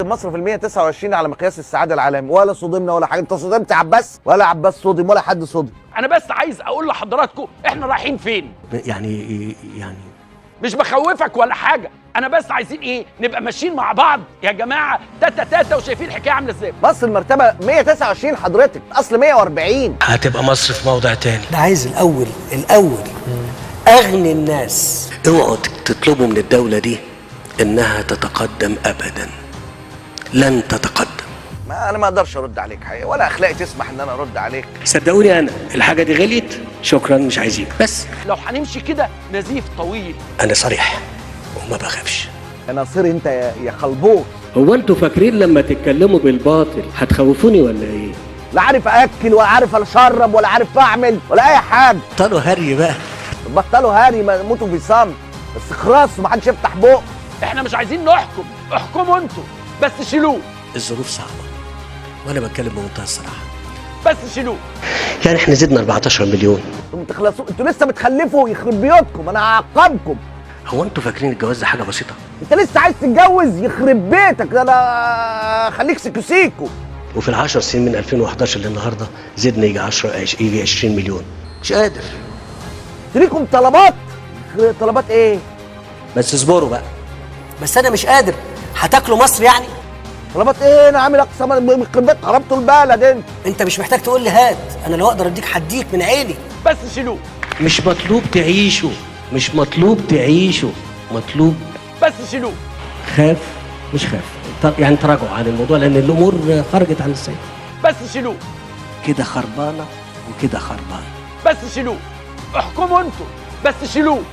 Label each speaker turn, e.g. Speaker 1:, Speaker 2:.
Speaker 1: مصر في ال 129 على مقياس السعادة العالمي، ولا صدمنا ولا حاجة. انت صدمت يا عباس؟ ولا عباس صدم ولا حد صدم.
Speaker 2: انا بس عايز اقول لحضراتكم احنا رايحين فين.
Speaker 3: يعني
Speaker 2: مش بخوفك ولا حاجة، انا بس عايزين ايه؟ نبقى ماشيين مع بعض يا جماعة، تاتا تاتا، وشايفين الحكاية عامله ازاي.
Speaker 1: مصر المرتبة 129 حضرتك، اصل 140.
Speaker 3: هتبقى مصر في موضع تاني.
Speaker 4: انا عايز الاول اغني الناس.
Speaker 3: اوعوا تطلبوا من الدولة دي انها تتقدم ابدا، لن تتقدم.
Speaker 1: ما انا ما اقدرش ارد عليك حقيقة، ولا اخلاقي تسمح ان انا ارد عليك.
Speaker 3: صدقوني انا الحاجة دي غليت، شكرا مش عايزين. بس
Speaker 2: لو هنمشي كده نزيف طويل.
Speaker 3: انا صريح وما بخافش.
Speaker 1: يا ناصير انت يا خلبوط.
Speaker 3: هو انتوا فاكرين لما تتكلموا بالباطل هتخوفوني ولا ايه؟
Speaker 1: لا عارف اكل ولا عارف اشرب ولا عارف اعمل ولا اي حاجة.
Speaker 3: بطلوا هري بقى.
Speaker 1: بطلوا هاري، ما موتوا في صمت بس خلاص، ما حدش يفتح بقه.
Speaker 2: احنا مش عايزين نحكم، احكموا انتوا بس شيلوه.
Speaker 3: الظروف صعبة وانا بتكلم بمنتهى الصراحة.
Speaker 2: بس شيلوه.
Speaker 3: يعني احنا زدنا 14 مليون.
Speaker 1: انتوا بتخلصوا، انتوا لسه بتخلفوا، يخرب بيوتكم، انا هعاقبكم.
Speaker 3: هو انتوا فاكرين الجواز ده حاجة بسيطة؟
Speaker 1: انت لسه عايز تتجوز؟ يخرب بيتك، ده انا خليك سيكو سيكو.
Speaker 3: وفي العشر سنين من 2011 للنهاردة زدنا يجي 10 يجي 20 مليون. مش قادر.
Speaker 1: ليكم طلبات، طلبات ايه؟
Speaker 3: بس اصبروا بقى.
Speaker 4: بس انا مش قادر. هتاكلوا مصر يعني؟
Speaker 1: طلبات ايه؟ انا عامل اقصى ما يخرب بيت، خربتوا البلد انت.
Speaker 4: انت مش محتاج تقول لي هات، انا لو اقدر اديك هديك من عيني.
Speaker 2: بس شيلوه.
Speaker 3: مش مطلوب تعيشوا، مش مطلوب تعيشوا، مطلوب
Speaker 2: بس شيلوه.
Speaker 3: خاف مش خاف، يعني تراجعوا عن الموضوع لان الامور خرجت عن السيطرة.
Speaker 2: بس شيلوه.
Speaker 3: كده خربانة وكده خربانة.
Speaker 2: بس شيلوه. احكموا انتوا بس شيلوه.